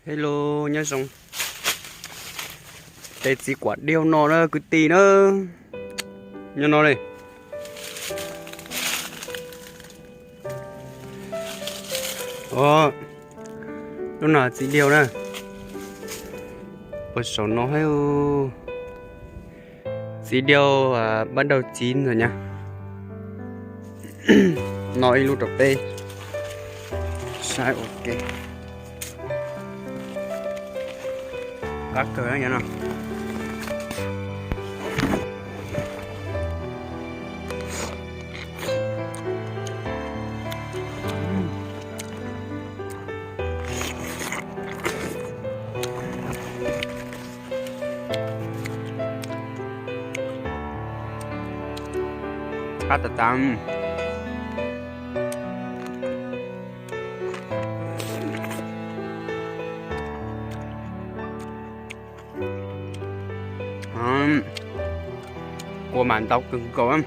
Hello, nyob zoo. Tej txiv kuam diaug no na kwv tij na. Nyob no li. Lub no txiv diaug na. Ua saum no thiab. Txiv diaug, bab daug txiv ntawd nyab. No ib lub rau peb saib ua ke. Qab kawg no. Qab tas tas. Kua mas ntau kawg nkaus.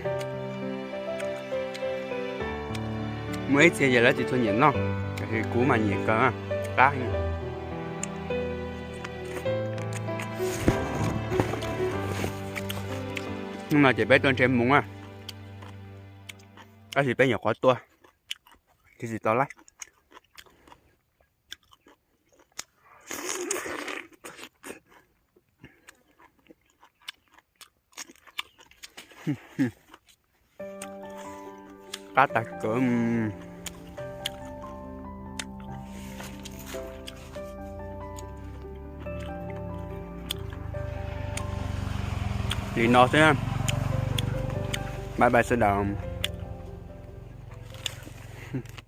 Muaj ib txhia ces lawv tsis tshua nyiam noj, tiam sis kuv mas nyiam kawg. Qab. Hnub no ces peb tuaj ntseb moo na, tab sis peb nyuam qhuav tuaj, tsis tau laib. Qab tag kawg. Li no xwb. Bye bye sawv daws.